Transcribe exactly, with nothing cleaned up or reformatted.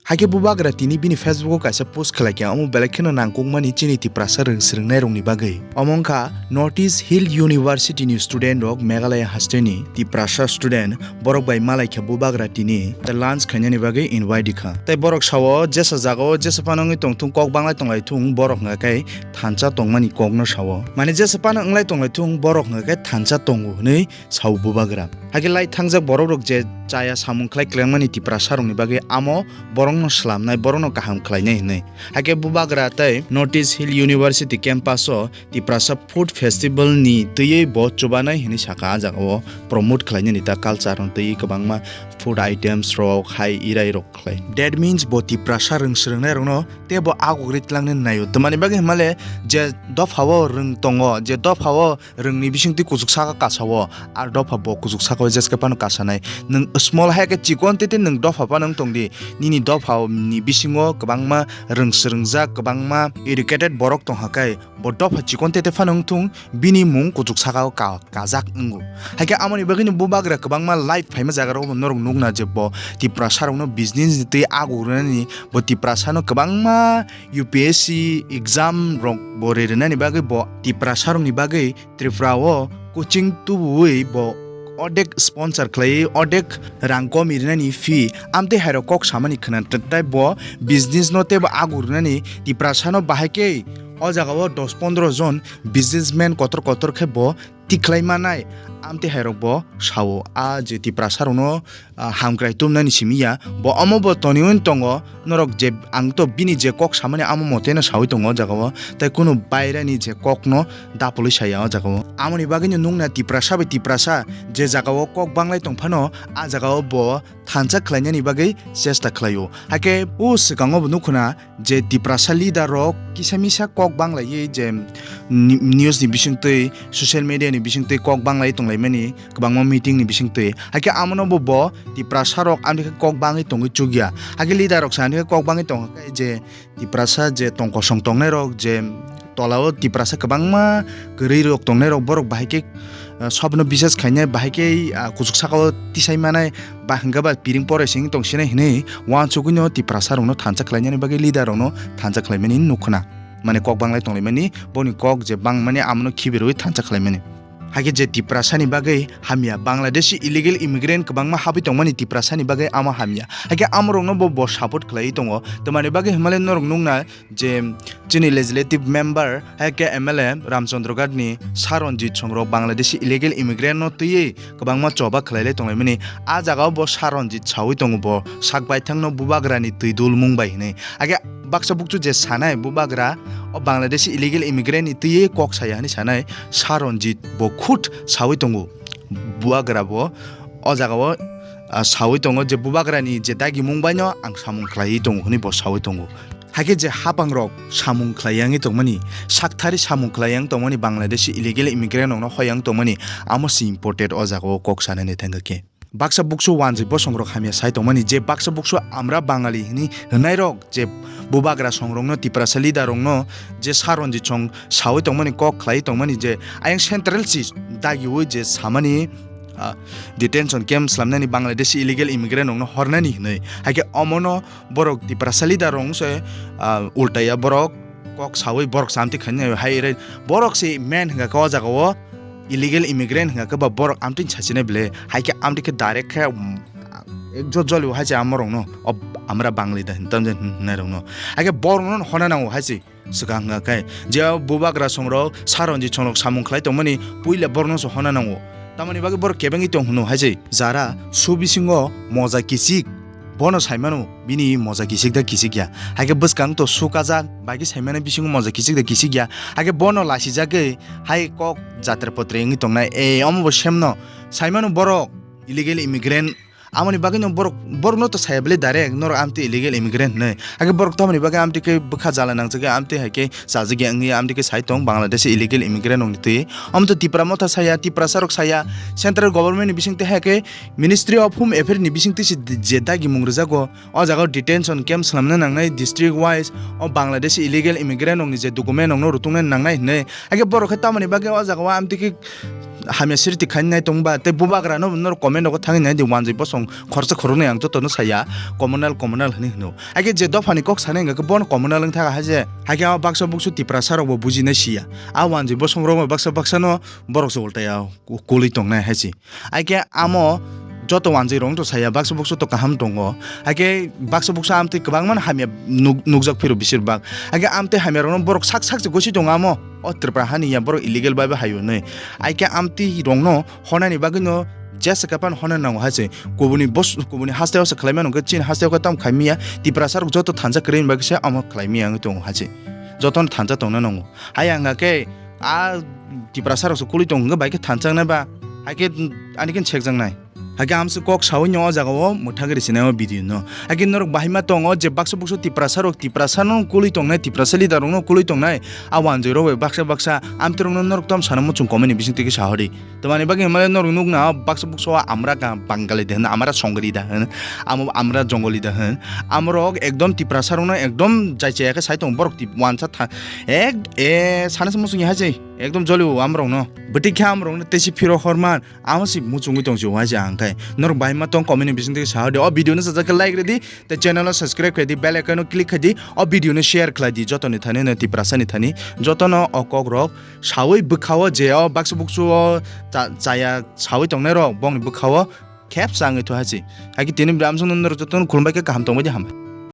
Haikhe bubagra tini bini Facebook o kaisa post khlaikha, omo belai kheno nangkukmani chini Tiprasa rwng swrwngnairokni bagwi. Omo wngkha North East Hill University ni student rok Meghalaya hasteni Tiprasa student borok bai malaikha bubagra tini tei lunch khainani bagwi invite kha. Tei borok sao jesa jagao jesa phano wngwi tongthung kok banglai tonglaithung borok hwnkha khe thansa tongmani kokno sao. Mane jesa phano wnglai tonglaithung borok hwnkha khe thansa tongo hwnwi sao bubagra. Hakhe lai thangjak borok rok je chaya samung khlai kwlangmani Tiprasa rokni bagwi amo borokno swlamnai, borokno kaham khlainai hwnwi. Hakhe bubagra tei North East Hill University campus o Tiprasa Food Festival ni twiwi bo chubanai hwnwi sakha, a jagao promote khlainani ta culture no twiwi kwbangma food items rok hai irai rok khlai. That means bo Tiprasa rwng swrwngnairokno teibo agugri tlangnani naio. Twmani bagwi hwnmale je dophao rwng tongo, je dophao rwngni bisingtwi kuchuk saka kasao, ar dopha bo kuchuk sakao jeske phano kasanai. Nwng small hai khe chikon tete nwng dopha phano wng tongdi, nini dophani bisingo kwbangma rwng swrwngjak, kwbangma educated borok tongkha khe, bo dopha chikon tete phano wngthung, bini mung kuchuk sakao ka-, kajak wngo. Haikhe amoni bagwino bubagra kwbangma live phaima jaga rogo norok nukna je bo Tiprasa rokno business ni twi agu rwnani, bo Tiprasa no kwbangma U P S C exam rok bo ri rwnani bagwi bo Tiprasa rokni bagwi Tripura o coaching tubuwi bo odek sponsor khlaiwi odek rang kom rinani fee amtwi hairok kok samani khna tai bo business no teibo agu rwnani Tiprasa no bahai khe o jaga o dos pondro jon businessman kotor kotor khe bo tikhlai manai amtwi hairok bo sao. A je Tiprasa rokno ah, hamkrai tumnani simi ya, bo omo bo toniwi tongo, norok je ang to bini je kok samani amo moteno sawi tongo o jagao, tei kunu bairani je kokno dapolwi saya o jagao. Amoni bagwino nukna Tiprasa bai Tiprasa je jagao kok banglai tongphano, a jagao bo thansa khlainani bagwi chesta khlaio. Hakhe o swkango bo nukhuna, je Tiprasa leader rok kisa misa kok banglaiwi je ni-, news ni bisingtwi, social media ni bisingtwi kok banglai tonglaimani, kwbangma meeting ni bisingtwi. Hakhe amono bo, bo Tiprasa rok amtwi khe kok bangwi tongwi chukya. Hakhe leader rok sa amtwi khe kok bangwi tongkha khe je Tiprasa je tong kosong tongnai rok je tola o Tiprasa kwbangma kwrwi rok tongnai rok borok bahai khe, ah, sobno bises khainai bahai khe, ah, kuchuk saka o tisai manai ba hwnkhe ba piring porai sing tong sinai hinwi uansugwino Tiprasa rokno thansa khlainani bagwi leader rokno thansa khlaimani nukhuna. Mane kok banglai tonglaimani, boni kok je bangmani amono khibi rwi thansa khlaimani. Hakhe je Tiprasa ni bagwi hamya, Bangladeshi illegal immigrant kwbangma habwi tongmani Tiprasa ni bagwi amo hamya. Hakhe amorokno bo, bo support khlaiwi tongo. Twmani bagwi hwnmale norok nukna je chini legislative member, hai khe M L A Ramchandra Ghat ni Saranjit Song rok Bangladeshi illegal immigrant no twiwi kwbangma choba khlailai tonglaimani. A jagao bo Saranjit sawi tongo, bo sak baithangno bubagrani twi dulmung bai hwnwi. Hakhe baksa bukchu je sanai bubagra o Bangladeshi illegal immigrant ni twiwi kok saya hwnwi sanai Saranjit bo khud sawi tongo. Bubagra bo o jagao, ah, sawi tongo je bubagrani je dagimung baino ang samung khlaiwi tongo hwnwi bo sawi tongo. Hakhe je hapangrok samung khlai yangwi tongmani, sakthari samung khlai yang tongmani Bangladeshi illegal immigrant rokno hoi yang tongmani, amo se important o jagao kok sanani thangkha khe. Baksa buksu wanjwi bosongrok hamya sai tongmani, je baksa buksu amra Bangali hwnwi hwnairok, je bubagra songrokno, Tiprasa leader rokno, je Saranjit Song sawi tongmani, kok khlai tongmani, je ayang central si dagiwi je samani, ah, detention camp slamnani, Bangladeshi illegal immigrant rokno hornani hwnwi. Hakhe omono borok Tiprasa leader rok se, ah, ultaya borok kok sawi borok samti khaina hai re borok se main hwnka khe o jaga o illegal immigrant hwnka khe ba borok amtwi sachina bele hai khe amtwi khe direct khe, um, ek jot joli hai se amorok no o amra Bangli da hinwi tamjani hwnwi rok no hai khe borok no hona nango hai se. Swkang hwnka khe, je bubagra songrok Saranjit songrok samung khlai tongmani puila borokno se hona nango. Tamoni bagwi borok kebengwi tong hwno hai se, jara su bisingo moja kichik, bono saimano bini moja kichik da kichik ya. Hai khe bwskang to su kajak, bai khe saimano bisingo moja kichik da kichik ya. Hai khe bono lasijagwi hai kok jatra potre wngwi tongnai. E, omo bo semno saimano borok illegal immigrant. Amoni bagwino borok, borokno to saya bele direct, norok amtwi illegal immigrant hinwi. Hakhe borok tamoni bagwi amtwi khe bwkha jala nangjagwi amtwi hai khe chajagya wngwi amtwi khe sai tong Bangladeshi illegal immigrant rokni twi. Omo to Tipra motha saya, Tiprasa rok saya, central government ni bisingtwi hai khe Ministry of Home Affairs ni bisingtwi se je dagimung rwjago. O jaga o detention camp swnamna nangnai district wise, o Bangladeshi illegal immigrant rokni je document rokno rwtwkna nangnai hinwi. Hakhe borok khe tamoni bagwi o jaga o amtwi khe hamya sriti khainai tongba, tei bubagra no norok comment rogo thangwi nai di, wanjwi bosong khoroksa khoroknwi ang joto no saya, communal, communal hwnwi hwno. Haikhe je dophani kok sanai hwnkha khe bono communal wng thaka hai je. Haikhe a baksa buksu Tiprasa rok bo bujinai siya. A wanjwi bosong rok baksa baksa no borok se ultaya ku-, kulwi tongnai hai se. Haikhe amo joto wanjwi rok to saya, baksa buksu to kaham tongo. Haikhe baksa buksu amtwi kwbangma hamya nuk-, nukjak phiro bisir bak. Haikhe amtwi hamya rokno borok sak sak se gosi tongo amo. O Tripura hani ya borok illegal bai bo hayo nai. Haikhe amtwi rokno honani bagwi no jesa kapan hona nango hai se. Kubuni bos-, kubuni hasteo se khlai mano khe chini hasteo khe tam khai miya. Tiprasa rok joto thansa kwrwi ni bagwi se amo khlai miya wngwi tongo hai se. Jotono thansa tongna nango. Hai ang khe a Tiprasa rok se kulwi tong hwnkhe bai khe thansa nai ba. Haikhe ani khe sekjak nai. Haikhe amswk kok sawi no o jaga o mwthangwi rwsinai o video no. Haikhe norok bahai ma tongo je baksa buksu Tiprasa rok, Tiprasa no kulwi tongnai, Tiprasa leader rok no kulwi tongnai, a wanjwi rok bai baksa baksa amtwi rok no norok tamo sana muchung comment ni bising twi khe sa hori. Tamani bagwi hwnmale norok nuk na baksa buksu o amra ka Bangali de hwn, amra songri da hwn, amo amra jongoli da hwn. Amorok ekdom Tiprasa rok no ekdom jai chaya khe sai tongo borok tip wansa tha ek e sana se muchung ya hai se ekdom joli o amrok no. Bwtwi khe amrok no tei si phiro horman. Amo si muchungwi tong si waisa ang khai. Norok bahai ma tong comment ni bising twi sa di. O video no sajak khe like rwdi, tei channel no subscribe khai di, bell icon no click khai di, o video no share khlai di. Joto ni thani no Tiprasa ni thani, joto no o kok rok sawi bwkha o je o baksa buksu o cha-, chaya sawi tongnai rok bong ni bwkha o khep sa wngwi thu hai se. Haikhe tini bwrwi amsong no norok joto no khulumbai khe kaham tongbai di, hambai.